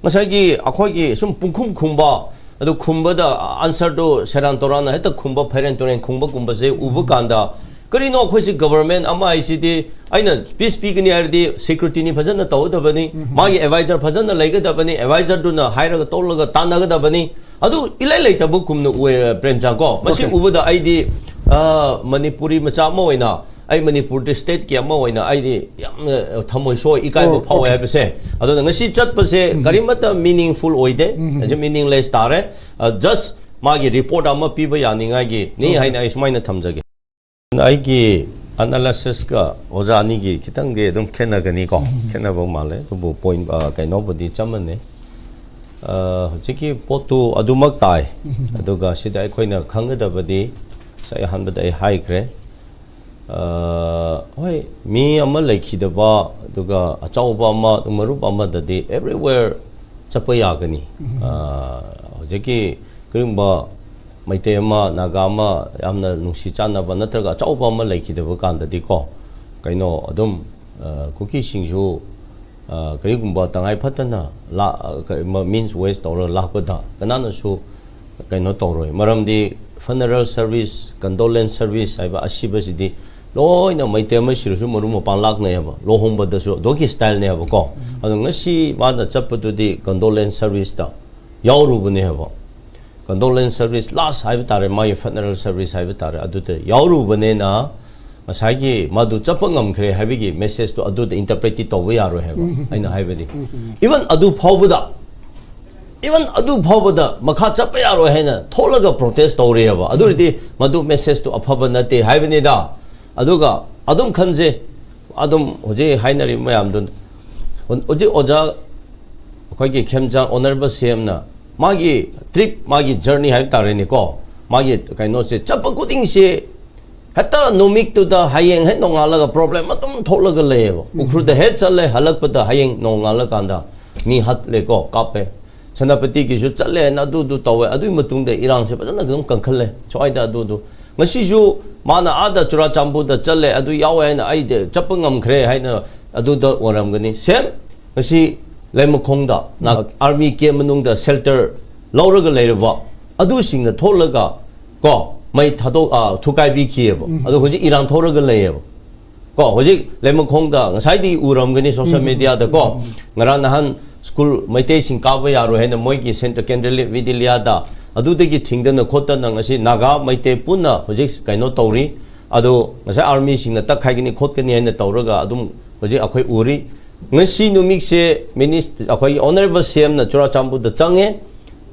ꯉꯁꯥꯏꯒꯤ ꯑꯩꯈꯣꯏꯒꯤ ꯁꯨꯝ ꯄꯨꯡꯈꯨꯝ ꯈꯨꯝꯕ, ꯑꯗꯨ ꯈꯨꯝꯕꯗ answer ꯗꯣ ꯁꯦꯔꯥꯟ ꯇꯨꯔꯥꯟꯅ ꯍꯦꯛꯇ ꯈꯨꯝꯕ, ꯐꯩꯔꯦꯟ ꯇꯨꯔꯦꯟ ꯈꯨꯝꯕꯒꯨꯝꯕꯁꯦ ꯎꯕ ꯀꯥꯟꯗ, ꯀꯔꯤꯅꯣ ꯑꯩꯈꯣꯏꯁꯤ government ꯑꯃ ꯍꯥꯏꯁꯤꯗꯤ, ꯑꯩꯅ speech ꯄꯤꯒꯅꯤ ꯍꯥꯏꯔꯗꯤ security ꯅꯤ ꯐꯖꯅ ꯇꯧꯒꯗꯕꯅꯤ, ꯃꯥꯒꯤ advisor ꯐꯖꯅ ꯂꯩꯒꯗꯕꯅꯤ, advisor ꯗꯨꯅ ꯍꯥꯏꯔꯒ ꯇꯧꯔꯒ ꯇꯥꯟꯅꯒꯗꯕꯅꯤ꯫ ꯑꯗꯨ ꯏꯂꯩ ꯂꯩꯇꯕ ꯀꯨꯝꯅ ꯎꯏ, ꯄ꯭ꯔꯦꯝꯆꯥꯟ ꯀꯣ꯫ ꯃꯁꯤ Okay. ꯎꯕꯗ ꯑꯩꯗꯤ, ꯑ, ꯃꯅꯤꯄꯨꯔꯤ ꯃꯆꯥ ꯑꯃ ꯑꯣꯏꯅ, ꯑꯩ ꯃꯅꯤꯄꯨꯔ state ꯀꯤ ꯑꯃ ꯑꯣꯏꯅ ꯑꯩꯗꯤ ꯌꯥꯝꯅ ꯊꯃꯣꯏ ꯁꯣꯛ, ꯏꯀꯥꯏꯕ Oh, ꯐꯥꯎꯋꯦ okay. ꯍꯥꯏꯕꯁꯦ꯫ ꯑꯗꯨꯅ ꯉꯁꯤ ꯆꯠꯄꯁꯦ ꯀꯔꯤꯃꯠꯇ meaningful ꯑꯣꯏꯗꯦ, ꯉꯁꯤ meaningless ꯇꯥꯔꯦ꯫ ꯑ, just ꯃꯥꯒꯤ report ꯑꯃ ꯄꯤꯕ ꯌꯥꯅꯤꯡꯉꯥꯏꯒꯤꯅꯤ Okay. ꯍꯥꯏꯅ ꯑꯩ ꯁꯨꯃꯥꯏꯅ ꯊꯝꯖꯒꯦ꯫ ꯑꯩꯒꯤ analysis ꯀ ꯑꯣꯖꯥ ꯑꯅꯤꯒꯤ ꯈꯤꯇꯪꯗꯤ ꯑꯗꯨꯝ ꯈꯦꯠꯅꯒꯅꯤꯀꯣ, ꯈꯦꯠꯅꯕ ꯃꯥꯜꯂꯦ, ꯑꯗꯨꯕꯨ point, ꯑ, ꯀꯩꯅꯣꯕꯨꯗꯤ ꯆꯞ ꯃꯥꯟꯅꯩ꯫ ꯑ, ꯍꯧꯖꯤꯛꯀꯤ ꯄꯣꯠꯇꯨ ꯑꯗꯨꯃꯛ ꯇꯥꯏ꯫ ꯑꯗꯨꯒ ꯁꯤꯗ ꯑꯩꯈꯣꯏꯅ ꯈꯪꯒꯗꯕꯗꯤ, ꯉꯁꯥꯏ ꯑꯍꯥꯟꯕꯗ ꯑꯩ ꯍꯥꯏꯈ꯭ꯔꯦ꯫ ꯑ, ꯍꯣꯏ, ꯃꯤ ꯑꯃ ꯂꯩꯈꯤꯗꯕ, ꯑꯗꯨꯒ ꯑꯆꯧꯕ ꯑꯃ, ꯃꯔꯨꯞ ꯑꯃꯗꯗꯤ everywhere ꯆꯠꯄ ꯌꯥꯒꯅꯤ꯫ ꯑ, ꯍꯧꯖꯤꯛꯀꯤ ꯀꯔꯤꯒꯨꯝꯕ ꯃꯩꯇꯩ ꯑꯃ, ꯅꯥꯒꯥ ꯑꯃ ꯌꯥꯝꯅ ꯅꯨꯡꯁꯤ ꯆꯥꯟꯅꯕ ꯅꯠꯇ꯭ꯔꯒ ꯑꯆꯧꯕ ꯑꯃ ꯂꯩꯈꯤꯗꯕ ꯀꯥꯟꯗꯗꯤꯀꯣ, ꯀꯩꯅꯣ ꯑꯗꯨꯝ, ꯑ, ꯀꯨꯀꯤꯁꯤꯡꯁꯨ, ꯑ, ꯀꯔꯤꯒꯨꯝꯕ ꯇꯉꯥꯏ ꯐꯗꯅ ꯂꯥ-, ꯑ, ꯀ-, ꯃ-, means waste ꯇꯧꯔꯒ ꯂꯥꯛꯄꯗ ꯀꯅꯥꯅꯁꯨ ꯀꯩꯅꯣ ꯇꯧꯔꯣꯏ꯫ ꯃꯔꯝꯗꯤ funeral service, condolence service ꯍꯥꯏꯕ ꯑꯁꯤꯕꯁꯤꯗꯤ ꯂꯣꯏꯅ ꯃꯩꯇꯩ ꯑꯃ ꯁꯤꯔꯁꯨ ꯃꯔꯨꯞ ꯃꯄꯥꯡ ꯂꯥꯛꯅꯩꯌꯦꯕ꯫ ꯂꯨꯍꯣꯡꯕꯗꯁꯨ ꯑꯗꯨꯒꯤ style ꯅꯦꯕꯀꯣ꯫ ꯑꯗꯣ ꯉꯁꯤ ꯃꯥꯅ ꯆꯠꯄꯗꯨꯗꯤ condolence service ꯇ ꯌꯥꯎꯔꯨꯕꯅꯦꯕ꯫ Condolence service last ꯍꯥꯏꯕ ꯇꯥꯔꯦ, ꯃꯥꯒꯤ funeral service ꯍꯥꯏꯕ ꯇꯥꯔꯦ, ꯑꯗꯨꯗ ꯌꯥꯎꯔꯨꯕꯅꯤꯅ ꯉꯁꯥꯏꯒꯤ ꯃꯥꯗꯨ ꯆꯠꯄ ꯉꯝꯈ꯭ꯔꯦ ꯍꯥꯏꯕꯒꯤ message ꯇꯣ ꯑꯗꯨꯗ interpret ꯇꯤ ꯇꯧꯕ ꯌꯥꯔꯣꯏ ꯍꯥꯏꯕ ꯑꯩꯅ ꯍꯥꯏꯕꯗꯤ꯫ Even ꯑꯗꯨ ꯐꯥꯎꯕꯗ, even ꯑꯗꯨ ꯐꯥꯎꯕꯗ ꯃꯈꯥ ꯆꯠꯄ ꯌꯥꯔꯣꯏ ꯍꯥꯏꯅ ꯊꯣꯛꯂꯒ protest ꯇꯧꯔꯤꯑꯕ꯫ ꯑꯗꯨ ꯑꯣꯏꯔꯗꯤ ꯃꯗꯨ message ꯇꯨ ꯑꯐꯕ ꯅꯠꯇꯦ ꯍꯥꯏꯕꯅꯤꯗ꯫ ꯑꯗꯨꯒ ꯑꯗꯨꯝ ꯈꯟꯖꯩ, ꯑꯗꯨꯝ ꯍꯧꯖꯤꯛ ꯍꯥꯏꯅꯔꯤꯕ ꯃꯌꯥꯝꯗꯨ, ꯍꯧꯖꯤꯛ ꯑꯣꯖꯥ ꯑꯩꯈꯣꯏꯒꯤ ꯈꯦꯝꯆꯥꯟ honourable C M ꯅ ꯃꯥꯒꯤ ꯇ꯭ꯔꯤꯞ, ꯃꯥꯒꯤ ꯖꯔꯅꯤ ꯍꯥꯏꯕ ꯇꯥꯔꯦꯅꯦꯀꯣ, ꯃꯥꯒꯤ ꯀꯩꯅꯣꯁꯦ, ꯆꯠꯄ ꯈꯨꯗꯤꯡꯁꯦ ꯍꯦꯛꯇ ꯅꯨꯃꯤꯠꯇꯨꯗ ꯍꯌꯦꯡ ꯍꯦꯛ ꯅꯣꯡꯉꯥꯜꯂꯒ ꯄ꯭ꯔꯣꯕ꯭ꯂꯦꯝ ꯑꯗꯨꯝ ꯊꯣꯛꯂꯒ ꯂꯩꯌꯦꯕ꯫ ꯎꯈ꯭ꯔꯨꯜꯗ ꯍꯦꯛ ꯆꯠꯂꯦ, ꯍꯜꯂꯛꯄꯗ ꯍꯌꯦꯡ ꯅꯣꯡꯉꯥꯜꯂꯀꯥꯟꯗ ꯃꯤ ꯍꯥꯠꯂꯦꯀꯣ, ꯀꯥꯞꯄꯦ꯫ ꯁꯦꯅꯥꯄꯇꯤꯒꯤꯁꯨ ꯆꯠꯂꯦꯅ ꯑꯗꯨꯗꯨ ꯇꯧꯋꯦ꯫ ꯑꯗꯨꯒꯤ ꯃꯇꯨꯡꯗ ꯏꯔꯥꯡꯁꯦ ꯐꯖꯅ ꯑꯗꯨꯝ ꯀꯟꯈꯠꯂꯦ ꯁ꯭ꯋꯥꯏꯗ꯫ ꯑꯗꯨꯗꯨ ꯉꯁꯤꯁꯨ ꯃꯥꯅ ꯑꯥꯗ ꯆꯨꯔꯥꯆꯥꯟꯄꯨꯔꯗ ꯆꯠꯂꯦ, ꯑꯗꯨ ꯌꯥꯎꯋꯦ ꯍꯥꯏꯅ, ꯑꯩꯗꯤ ꯆꯠꯄ ꯉꯝꯈ꯭ꯔꯦ ꯍꯥꯏꯅ ꯑꯗꯨꯗ ꯑꯣꯏꯔꯝꯒꯅꯤ꯫ ꯁꯦꯝ ꯉꯁꯤ ꯂꯩꯃꯈꯣꯡꯗ ꯅꯥ-, ꯑꯥꯔꯃꯤ ꯀꯦꯝ ꯃꯅꯨꯡꯗ ꯁꯦꯜꯇꯔ ꯂꯧꯔꯒ ꯂꯩꯔꯕ ꯑꯗꯨꯁꯤꯡꯅ ꯊꯣꯛꯂꯒ ꯀꯣ, ꯃꯩ ꯊꯥꯗꯣꯛ-, ꯑ, ꯊꯨꯒꯥꯏꯕꯤꯈꯤꯑꯕ꯫ ꯑꯗꯣ ꯍꯧꯖꯤꯛ ꯏꯔꯥꯡ ꯊꯣꯛꯔꯒ ꯂꯩꯌꯦꯕ꯫ ꯀꯣ, ꯍꯧꯖꯤꯛ ꯂꯩꯃꯈꯣꯡꯗ ꯉꯁꯥꯏꯗꯤ ꯎꯔꯝꯒꯅꯤ ꯁꯣꯁꯦꯜ ꯃꯦꯗꯤꯌꯥꯗ ꯀꯣ, ꯉꯔꯥꯡ ꯅꯍꯥꯟ ꯁ꯭ꯀꯨꯜ ꯃꯩꯇꯩꯁꯤꯡ ꯀꯥꯕ ꯌꯥꯔꯣꯏ ꯍꯥꯏꯅ ꯃꯣꯏꯒꯤ ꯁꯦꯟꯇ꯭ꯔꯦꯜ ꯀꯦꯟꯗ꯭ꯔ ꯕꯤꯗꯤꯂꯤꯌꯥꯗ ꯑꯗꯨꯗꯒꯤ ꯊꯤꯡꯗꯅ ꯈꯣꯠꯇꯅ ꯉꯁꯤ ꯅꯥꯒꯥ ꯃꯩꯇꯩ ꯄꯨꯟꯅ ꯍꯧꯖꯤꯛ ꯀꯩꯅꯣ ꯇꯧꯔꯤ꯫ ꯑꯗꯣ ꯉꯁꯥꯏ ꯑꯥꯔꯃꯤꯁꯤꯡꯅ ꯇꯛꯈꯥꯏꯒꯅꯤ ꯈꯣꯠꯀꯅꯤ ꯍꯥꯏꯅ ꯇꯧꯔꯒ ꯑꯗꯨꯝ ꯍꯧꯖꯤꯛ ꯑꯩꯈꯣꯏ ꯎꯔꯤ꯫ ꯉꯁꯤ ꯅꯨꯃꯤꯠꯁꯦ ꯃꯤꯅꯤꯁ-, ꯑꯩꯈꯣꯏꯒꯤ ꯑꯣꯅꯔꯦꯕꯜ ꯁꯤ ꯑꯦꯝꯅ ꯆꯨꯔꯥꯆꯥꯟꯄꯨꯔꯗ ꯆꯪꯉꯦ꯫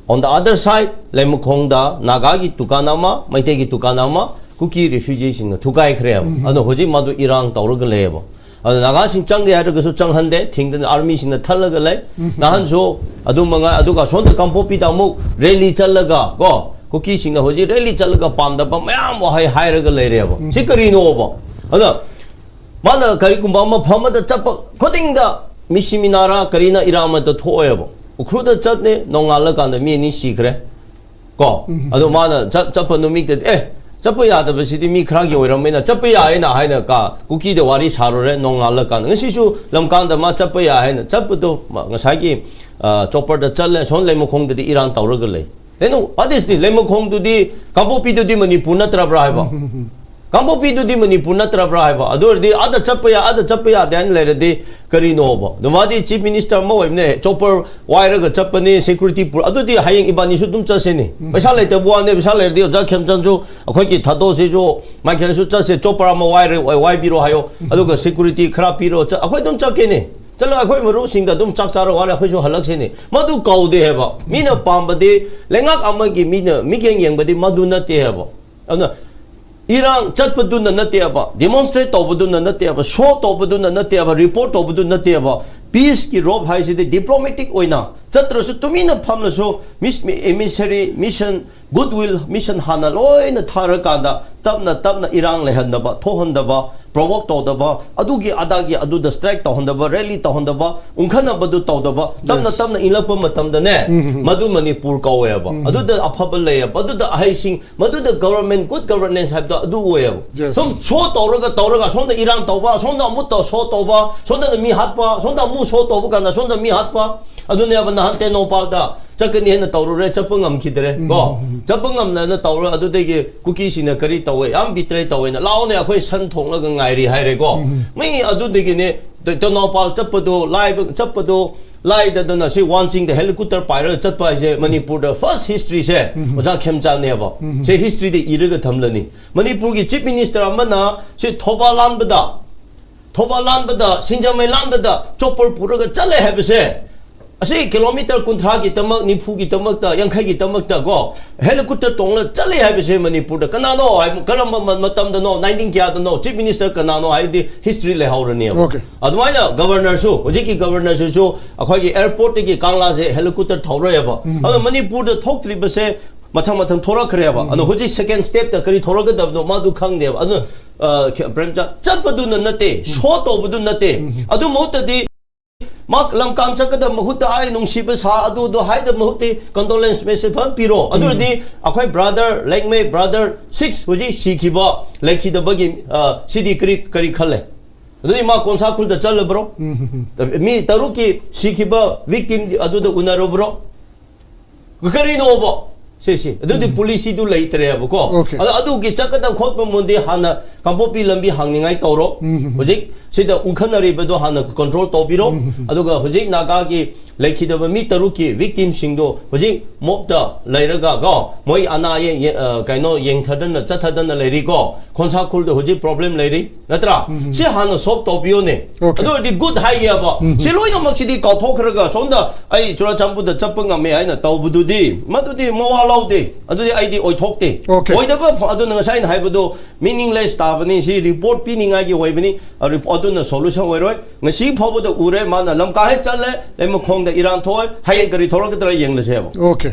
On the other side, ꯂꯩꯃꯈꯣꯡꯗ ꯅꯥꯒꯥꯒꯤ ꯗꯨꯀꯥꯟ ꯑꯃ, ꯃꯩꯇꯩꯒꯤ ꯗꯨꯀꯥꯟ ꯑꯃ ꯀꯨꯀꯤ ꯔꯤꯐ꯭ꯌꯨꯖꯤꯁꯤꯡꯅ ꯊꯨꯒꯥꯏꯈ꯭ꯔꯦꯕ꯫ ꯑꯗꯣ ꯍꯧꯖꯤꯛ ꯃꯗꯨ ꯏꯔꯥꯡ ꯇꯧꯔꯒ ꯂꯩꯌꯦꯕ꯫ ꯑꯗꯣ ꯅꯥꯒꯥꯁꯤꯡ ꯆꯪꯒꯦ ꯍꯥꯏꯔꯒꯁꯨ ꯆꯪꯍꯟꯗꯦ, ꯊꯤꯡꯗꯅ ꯑꯥꯔꯃꯤꯁꯤꯡꯅ ꯊꯜꯂꯒ ꯂꯩ꯫ ꯅꯍꯥꯟꯁꯨ ꯑꯗꯨ ꯃꯉꯥꯏ, ꯑꯗꯨꯒ ꯁꯣꯝꯗ ꯀꯥꯡꯄꯣꯛꯄꯤꯗ ꯑꯃꯨꯛ ꯔꯦꯂꯤ ꯆꯠꯂꯒ ꯀꯣ, ꯀꯨꯀꯤꯁꯤꯡꯅ ꯍꯧꯖꯤꯛ ꯔꯦꯂꯤ ꯆꯠꯂꯒ ꯄꯥꯝꯗꯕ ꯃꯌꯥꯝ ꯋꯥꯍꯩ ꯍꯥꯏꯔꯒ ꯂꯩꯔꯦꯕ꯫ ꯁꯤ ꯀꯔꯤꯅꯣꯕ? ꯑꯗ ꯃꯥꯅ ꯀꯔꯤꯒꯨꯝꯕ ꯑꯃ ꯐꯝ ꯑꯃꯗ ꯆꯠꯄ ꯈꯨꯗꯤꯡꯗ ꯃꯤꯁꯤ ꯃꯤꯅꯥꯔꯥ ꯀꯔꯤꯅ ꯏꯔꯥꯡ ꯑꯃꯗ ꯊꯣꯛꯑꯦꯕ꯫ ꯎꯈ꯭ꯔꯨꯜꯗ ꯆꯠꯂꯦ, ꯅꯣꯡꯉꯥꯜꯂꯀꯥꯟꯗ ꯃꯤ ꯑꯅꯤ ꯁꯤꯈ꯭ꯔꯦ ꯀꯣ꯫ ꯑꯗꯣ ꯃꯥꯅ ꯆꯠ-, ꯆꯠꯄ ꯅꯨꯃꯤꯠꯇꯗꯤ, "ꯑꯦ, ꯆꯠꯄ ꯌꯥꯗꯕꯁꯤꯗꯤ ꯃꯤ ꯈꯔꯒꯤ ꯑꯣꯏꯔꯝꯃꯦꯅ ꯆꯠꯄ ꯌꯥꯏꯌꯦꯅ" ꯍꯥꯏꯅ ꯀꯥ ꯀꯨꯀꯤꯗ ꯋꯥꯔꯤ ꯁꯥꯔꯨꯔꯦ꯫ ꯅꯣꯡꯉꯥꯜꯂꯀꯥꯟꯗ ꯉꯁꯤꯁꯨ ꯂꯝꯀꯥꯡꯗ ꯃꯥ ꯆꯠꯄ ꯌꯥꯏ ꯍꯥꯏꯅ ꯆꯠꯄꯗꯣ ꯃ-, ꯉꯁꯥꯏꯒꯤ, ꯑ, ꯆꯣꯄꯔꯗ ꯆꯠꯂꯦ꯫ ꯁꯣꯝ ꯂꯩꯃꯈꯣꯡꯗꯗꯤ ꯏꯔꯥꯡ ꯇꯧꯔꯒ ꯂꯩ꯫ Then what is this? ꯂꯩꯃꯈꯣꯡꯗꯨꯗꯤ, ꯀꯥꯡꯄꯣꯛꯄꯤꯗꯨꯗꯤ Manipur ꯅꯠꯇ꯭ꯔꯕ꯭ꯔꯥ ꯍꯥꯏꯕ? ꯀꯥꯡꯄꯣꯛꯄꯤꯗꯨꯗꯤ ꯃꯅꯤꯄꯨꯔ ꯅꯠꯇ꯭ꯔꯕ꯭ꯔꯥ ꯍꯥꯏꯕ? ꯑꯗꯨ ꯑꯣꯏꯔꯗꯤ ꯑꯥꯗ ꯆꯠꯄ ꯌꯥ-, ꯑꯥꯗ ꯆꯠꯄ ꯌꯥꯗꯦ ꯍꯥꯏꯅ ꯂꯩꯔꯗꯤ ꯀꯔꯤꯅꯣꯕ? ꯑꯗꯣ ꯃꯥꯗꯤ ꯆꯤꯐ ꯃꯤꯅꯤꯁꯇꯔ ꯑꯃ ꯑꯣꯏꯕꯅꯦ, ꯆꯣꯄꯔ ꯋꯥꯏꯔꯒ ꯆꯠꯄꯅꯤ, ꯁꯦꯀ꯭ꯌꯨꯔꯤꯇꯤ ꯄꯨꯔ-, ꯑꯗꯨꯗꯤ ꯍꯌꯦꯡ ꯏꯕꯥꯅꯤꯁꯨ ꯑꯗꯨꯝ ꯆꯠꯁꯤꯅꯦ꯫ ꯄꯩꯁꯥ ꯂꯩꯇꯕ ꯋꯥꯅꯦ, ꯄꯩꯁꯥ ꯂꯩꯔꯗꯤ ꯑꯣꯖꯥ ꯈꯦꯝꯆꯟꯁꯨ, ꯑꯩꯈꯣꯏꯒꯤ ꯊꯥꯗꯣꯛꯁꯤꯁꯨ, ꯃꯥꯏꯀꯦꯜꯁꯨ ꯆꯠꯁꯦ, ꯆꯣꯄꯔ ꯑꯃ ꯋꯥꯏꯔ-, ꯋꯥꯏꯕꯤꯔꯣ ꯍꯥꯏꯌꯣ, ꯑꯗꯨꯒ ꯁꯦꯀ꯭ꯌꯨꯔꯤꯇꯤ ꯈꯔ ꯄꯤꯔꯣ, ꯆ-, ꯑꯩꯈꯣꯏ ꯑꯗꯨꯝ ꯆꯠꯀꯦꯅꯦ꯫ ꯆꯠꯂꯒ ꯑꯩꯈꯣꯏ ꯃꯔꯨꯞꯁꯤꯡꯗ ꯑꯗꯨꯝ ꯆꯥꯛ ꯆꯥꯔ ꯋꯥꯔꯦ, ꯑꯩꯈꯣꯏꯁꯨ ꯍꯜꯂꯛꯁꯤꯅꯦ꯫ ꯃꯗꯨ ꯀꯧꯗꯦ ꯍꯥꯏꯕ꯫ ꯃꯤꯅ ꯄꯥꯝꯕꯗꯤ, ꯂꯩꯉꯥꯛ ꯑꯃꯒꯤ ꯃꯤꯅ ꯃꯤꯠꯌꯦꯡ ꯌꯦꯡꯕꯗꯤ ꯃꯗꯨ ꯅꯠꯇꯦ ꯍꯥꯏꯕ꯫ ꯑꯗꯨꯅ ꯏꯔꯥꯡ ꯆꯠꯄꯗꯨꯅ ꯅꯠꯇꯦꯕ, ꯗꯤꯃꯣꯟꯁꯇ꯭ꯔꯦꯠ ꯇꯧꯕꯗꯨꯅ ꯅꯠꯇꯦꯕ, ꯁꯣ ꯇꯧꯕꯗꯨꯅ ꯅꯠꯇꯦꯕ, ꯔꯤꯄꯣꯔꯠ ꯇꯧꯕꯗꯨ ꯅꯠꯇꯦꯕ, ꯄꯤꯁꯀꯤ ꯔꯣꯞ ꯍꯥꯏꯁꯤꯗꯤ ꯗꯤꯄ꯭ꯂꯣꯃꯦꯇꯤꯛ ꯑꯣꯏꯅ ꯆꯠꯇ꯭ꯔꯁꯨ, ꯇꯨꯃꯤꯟꯅ ꯐꯝꯂꯁꯨ, ꯃꯤꯁ ꯑꯦꯃꯤꯁꯔꯤ ꯃꯤꯁꯟ, ꯒꯨꯗ ꯋꯤꯜ ꯃꯤꯁꯟ ꯍꯥꯟꯅ ꯂꯣꯏꯅ ꯊꯥꯔꯀꯥꯟꯗ, ꯇꯞꯅ ꯇꯞꯅ ꯏꯔꯥꯡ ꯂꯩꯍꯟꯗꯕ, ꯊꯣꯛꯍꯟꯗꯕ, ꯄ꯭ꯔꯣꯚꯣꯛ ꯇꯧꯗꯕ, ꯑꯗꯨꯒꯤ ꯑꯗꯥꯒꯤ ꯑꯗꯨꯗ ꯁ꯭ꯇ꯭ꯔꯥꯏꯛ ꯇꯧꯍꯟꯗꯕ, ꯔꯦꯂꯤ ꯇꯧꯍꯟꯗꯕ, ꯎꯪꯈꯠꯅꯕꯗꯨ ꯇꯧꯗꯕ, ꯇꯞꯅ ꯇꯞꯅ ꯏꯜꯂꯛꯄ ꯃꯇꯝꯗꯅꯦ, ꯃꯗꯨ ꯃꯅꯤꯄꯨꯔ ꯀꯧꯋꯦꯕ꯫ ꯑꯗꯨꯗ ꯑꯐꯕ ꯂꯩꯌꯦꯕ, ꯑꯗꯨꯗ ꯑꯍꯩꯁꯤꯡ, ꯃꯗꯨꯗ ꯒꯣꯚꯔꯟꯃꯦꯟ, ꯒꯨꯗ ꯒꯣꯚꯔꯅꯦꯟꯁ ꯍꯥꯏꯕꯗꯣ ꯑꯗꯨ ꯑꯣꯏꯌꯦꯕ꯫ ꯁꯨꯝ ꯁꯣ ꯇꯧꯔꯒ ꯇꯧꯔꯒ, ꯑꯁꯣꯝꯗ ꯏꯔꯥꯡ ꯇꯧꯕ, ꯑꯁꯣꯝꯗ ꯑꯃꯨꯛ ꯇꯧ, ꯁꯣ ꯇꯧꯕ, ꯁꯣꯝꯗꯅ ꯃꯤ ꯍꯥꯠꯄ, ꯁꯣꯝꯗ ꯑꯃꯨꯛ ꯁꯣ ꯇꯧꯕ ꯀꯥꯟꯗ ꯁꯣꯝꯗ ꯃꯤ ꯍꯥꯠꯄ꯫ ꯑꯗꯨꯅꯦꯕ ꯅꯍꯥꯟ ꯇꯦꯡꯅꯧꯄꯥꯜꯗ ꯆꯠꯀꯅꯤ ꯍꯥꯏꯅ ꯇꯧꯔꯨꯔꯦ, ꯆꯠꯄ ꯉꯝꯈꯤꯗ꯭ꯔꯦ ꯀꯣ꯫ ꯆꯠꯄ ꯉꯝꯗꯅ ꯇꯧꯔ, ꯑꯗꯨꯗꯒꯤ ꯀꯨꯀꯤꯁꯤꯡꯅ ꯀꯔꯤ ꯇꯧꯋꯦ, ꯌꯥꯝ ꯕꯤꯇ꯭ꯔꯦ ꯇꯧꯋꯦꯅ, "ꯂꯥꯛꯑꯣꯅꯦ, ꯑꯩꯈꯣꯏ ꯁꯟ ꯊꯣꯡꯂꯒ ꯉꯥꯏꯔꯤ" ꯍꯥꯏꯔꯦꯀꯣ꯫ ꯃꯤ ꯑꯗꯨꯗꯒꯤꯅꯦ ꯇ-, ꯇꯦꯡꯅꯧꯄꯥꯜ ꯆꯠꯄꯗꯣ, ꯂꯥꯏꯕ ꯆꯠꯄꯗꯣ, ꯂꯥꯏꯗꯗꯅ ꯁꯤ ꯋꯥꯟꯆꯤꯡꯗ ꯍꯦꯂꯤꯀꯣꯞꯇꯔ ꯄꯥꯏꯔꯒ ꯆꯠꯄ ꯍꯥꯏꯁꯦ ꯃꯅꯤꯄꯨꯔꯗ ꯐꯥꯔꯁ ꯍꯤꯁꯇ꯭ꯔꯤꯁꯦ ꯑꯣꯖꯥ ꯈꯦꯝꯆꯥꯟꯅꯦꯕ꯫ ꯁꯤ ꯍꯤꯁꯇ꯭ꯔꯤꯗ ꯏꯔꯒ ꯊꯝꯂꯅꯤ꯫ ꯃꯅꯤꯄꯨꯔꯒꯤ ꯆꯤꯐ ꯃꯤꯅꯤꯁꯇꯔ ꯑꯃꯅ ꯁꯤ ꯊꯧꯕꯥꯜ ꯂꯥꯟꯕꯗ, ꯊꯧꯕꯥꯜ ꯂꯥꯟꯕꯗ, ꯁꯤꯡꯖꯃꯩ ꯂꯥꯟꯕꯗ ꯆꯣꯄꯔ ꯄꯨꯔꯒ ꯆꯠꯂꯦ ꯍꯥꯏꯕꯁꯦ, ꯑꯁꯤ ꯀꯤꯂꯣꯃꯤꯇꯔ ꯀꯨꯟꯊ꯭ꯔꯥꯒꯤꯗꯃꯛ, ꯅꯤꯐꯨꯒꯤꯗꯃꯛꯇ, ꯌꯥꯡꯈꯩꯒꯤꯗꯃꯛꯇ ꯀꯣ, ꯍꯦꯂꯤꯀꯣꯞꯇꯔ ꯇꯣꯡꯂꯒ ꯆꯠꯂꯦ ꯍꯥꯏꯕꯁꯦ ꯃꯅꯤꯄꯨꯔꯗ ꯀꯅꯥꯅꯣ ꯍꯥꯏꯕ, ꯀꯔꯝꯕ ꯃ-, ꯃꯇꯝꯗꯅꯣ, ꯅꯥꯏꯟꯇꯤꯟ ꯀꯌꯥꯗꯅꯣ, ꯆꯤꯐ ꯃꯤꯅꯤꯁꯇꯔ ꯀꯅꯥꯅꯣ ꯍꯥꯏꯕꯗꯤ ꯍꯤꯁꯇ꯭ꯔꯤ ꯂꯩꯍꯧꯔꯅꯦꯕ꯫ ꯑꯣꯀꯦ꯫ ꯑꯗꯨꯃꯥꯏꯅ ꯒꯕꯔꯅꯔꯁꯨ, ꯍꯧꯖꯤꯛꯀꯤ ꯒꯕꯔꯅꯔꯁꯤꯁꯨ ꯑꯩꯈꯣꯏꯒꯤ ꯑꯦꯌꯔꯄꯣꯔꯠꯇꯒꯤ ꯀꯪꯂꯥꯁꯦ ꯍꯦꯂꯤꯀꯣꯞꯇꯔ ꯊꯧꯔꯣꯏꯕ꯫ ꯑꯗꯣ ꯃꯅꯤꯄꯨꯔꯗ ꯊꯣꯛꯇ꯭ꯔꯤꯕꯁꯦ ꯃꯊꯪ ꯃꯊꯪ ꯊꯣꯔꯛꯈ꯭ꯔꯦꯕ꯫ ꯑꯗꯣ ꯍꯧꯖꯤꯛ ꯁꯦꯀꯦꯟ ꯁ꯭ꯇꯦꯞꯇ ꯀꯔꯤ ꯊꯣꯔꯛꯀꯗꯕꯅꯣ ꯃꯥꯗꯨ ꯈꯪꯗꯦꯕ꯫ ꯑꯗꯨꯅ, ꯑ, ꯈꯦ-, ꯄ꯭ꯔꯦꯝꯆꯥꯟ, ꯆꯠꯄꯗꯨꯅ ꯅꯠꯇꯦ, ꯁꯣ ꯇꯧꯕꯗꯨ ꯅꯠꯇꯦ꯫ ꯑꯗꯨ ꯃꯍꯨꯠꯇꯗꯤ ꯃꯥ ꯂꯝꯀꯥꯡ ꯆꯠꯀꯗꯕ ꯃꯍꯨꯠꯇ, "ꯑꯩ ꯅꯨꯡꯁꯤꯕ ꯁꯥ ꯑꯗꯨꯗꯣ" ꯍꯥꯏꯗꯕ ꯃꯍꯨꯠꯇꯤ ꯀꯟꯗꯣꯂꯦꯟꯁ ꯃꯦꯁꯦꯖ ꯐꯖꯅ ꯄꯤꯔꯣ꯫ ꯑꯗꯨ ꯑꯣꯏꯔꯗꯤ ꯑꯩꯈꯣꯏ ꯕ꯭ꯔꯥꯗꯔ ꯂꯦꯡꯃꯩ, ꯕ꯭ꯔꯥꯗꯔ ꯁꯤꯛꯁ ꯍꯧꯖꯤꯛ ꯁꯤꯈꯤꯕ, ꯂꯩꯈꯤꯗꯕꯒꯤ, ꯑ, ꯁꯤꯗꯤ ꯀꯔꯤ, ꯀꯔꯤ ꯈꯜꯂꯦ? ꯑꯗꯨꯗꯤ ꯃꯥ ꯀꯣꯟꯁꯥ ꯈꯨꯜꯗ ꯆꯠꯂꯕ꯭ꯔꯣ? ꯃꯤ ꯇꯔꯨꯛꯀꯤ ꯁꯤꯈꯤꯕ ꯚꯤꯛꯇꯤꯝ ꯑꯗꯨꯗ ꯎꯅꯔꯨꯕ꯭ꯔꯣ? ꯀꯔꯤꯅꯣꯕ? ꯁꯤ, ꯁꯤ꯫ ꯑꯗꯨꯗꯤ ꯄꯣꯂꯤꯁꯤꯗꯨ ꯂꯩꯇ꯭ꯔꯦꯕꯀꯣ꯫ ꯑꯣꯀꯦ꯫ ꯑꯗꯣ ꯑꯗꯨꯒꯤ ꯆꯠꯀꯗꯕ ꯈꯣꯠꯄ ꯃꯣꯟꯗꯤ ꯍꯥꯟꯅ ꯀꯥꯡꯄꯣꯛꯄꯤ ꯂꯝꯕꯤ ꯍꯥꯡꯅꯤꯡꯉꯥꯏ ꯇꯧꯔꯣ꯫ ꯍꯧꯖꯤꯛ ꯁꯤꯗ ꯎꯪꯈꯠꯅꯔꯤꯕꯗꯣ ꯍꯥꯟꯅ ꯀꯟꯇ꯭ꯔꯣꯜ ꯇꯧꯕꯤꯔꯣ꯫ ꯑꯗꯨꯒ ꯍꯧꯖꯤꯛ ꯅꯥꯒꯥꯒꯤ ꯂꯩꯈꯤꯗꯕ ꯃꯤ ꯇꯔꯨꯛꯀꯤ ꯚꯤꯛꯇꯤꯝꯁꯤꯡꯗꯣ ꯍꯧꯖꯤꯛ ꯃꯣꯞꯇ ꯂꯩꯔꯒ ꯀꯣ, ꯃꯣꯏ ꯑꯅꯥ ꯑꯌꯦꯛ ꯌꯦ-, ꯑ, ꯀꯩꯅꯣ ꯌꯦꯡꯊꯗꯅ ꯆꯠꯊꯗꯅ ꯂꯩꯔꯤꯀꯣ꯫ ꯈꯣꯟꯁꯥ ꯈꯨꯜꯗ ꯍꯧꯖꯤꯛ ꯄ꯭ꯔꯣꯕ꯭ꯂꯦꯝ ꯂꯩꯔꯤ, ꯅꯠꯇ꯭ꯔꯥ? ꯁꯤ ꯍꯥꯟꯅ ꯁꯣꯜꯕ ꯇꯧꯕꯤꯌꯣꯅꯦ꯫ ꯑꯣꯀꯦ꯫ ꯑꯗꯨ ꯑꯣꯏꯔꯗꯤ ꯒꯨꯗ ꯍꯥꯏꯒꯦꯕ꯫ ꯁꯤ ꯂꯣꯏꯅꯃꯛꯁꯤꯗꯤ ꯀꯥꯎꯊꯣꯛꯈ꯭ꯔꯒ ꯁꯣꯝꯗ ꯑꯩ ꯆꯨꯔꯥꯆꯥꯟꯄꯨꯔꯗ ꯆꯠꯄ ꯉꯝꯃꯦ ꯍꯥꯏꯅ ꯇꯧꯕꯗꯨꯗꯤ, ꯃꯗꯨꯗꯤ ꯃꯋꯥ ꯂꯧꯗꯦ꯫ ꯑꯗꯨꯗꯤ ꯑꯩꯗꯤ ꯑꯣꯏꯊꯣꯛꯇꯦ꯫ ꯑꯣꯀꯦ꯫ ꯑꯣꯏꯗꯕ ꯐ-, ꯑꯗꯨꯅ ꯉꯁꯥꯏ ꯑꯩꯅ ꯍꯥꯏꯕꯗꯣ meaningless ꯇꯥꯕꯅꯤ꯫ ꯁꯤ ꯔꯤꯄꯣꯔꯠ ꯄꯤꯅꯤꯡꯉꯥꯏꯒꯤ ꯑꯣꯏꯕꯅꯤ꯫ ꯑ, ꯔꯤꯄ-, ꯑꯗꯨꯅ ꯁꯣꯂꯨꯁꯟ ꯑꯣꯏꯔꯣꯏ꯫ ꯉꯁꯤ ꯐꯥꯎꯕꯗ ꯎꯔꯦ, ꯃꯥꯅ ꯂꯝꯀꯥ ꯍꯦꯛ ꯆꯠꯂꯦ, ꯂꯩꯃꯈꯣꯡꯗ ꯏꯔꯥꯡ ꯊꯣꯛꯑꯦ꯫ ꯍꯌꯦꯡ ꯀꯔꯤ ꯊꯣꯛꯂꯛꯀꯗ꯭ꯔꯥ ꯌꯦꯡꯂꯁꯦꯕ꯫ ꯑꯣꯀꯦ꯫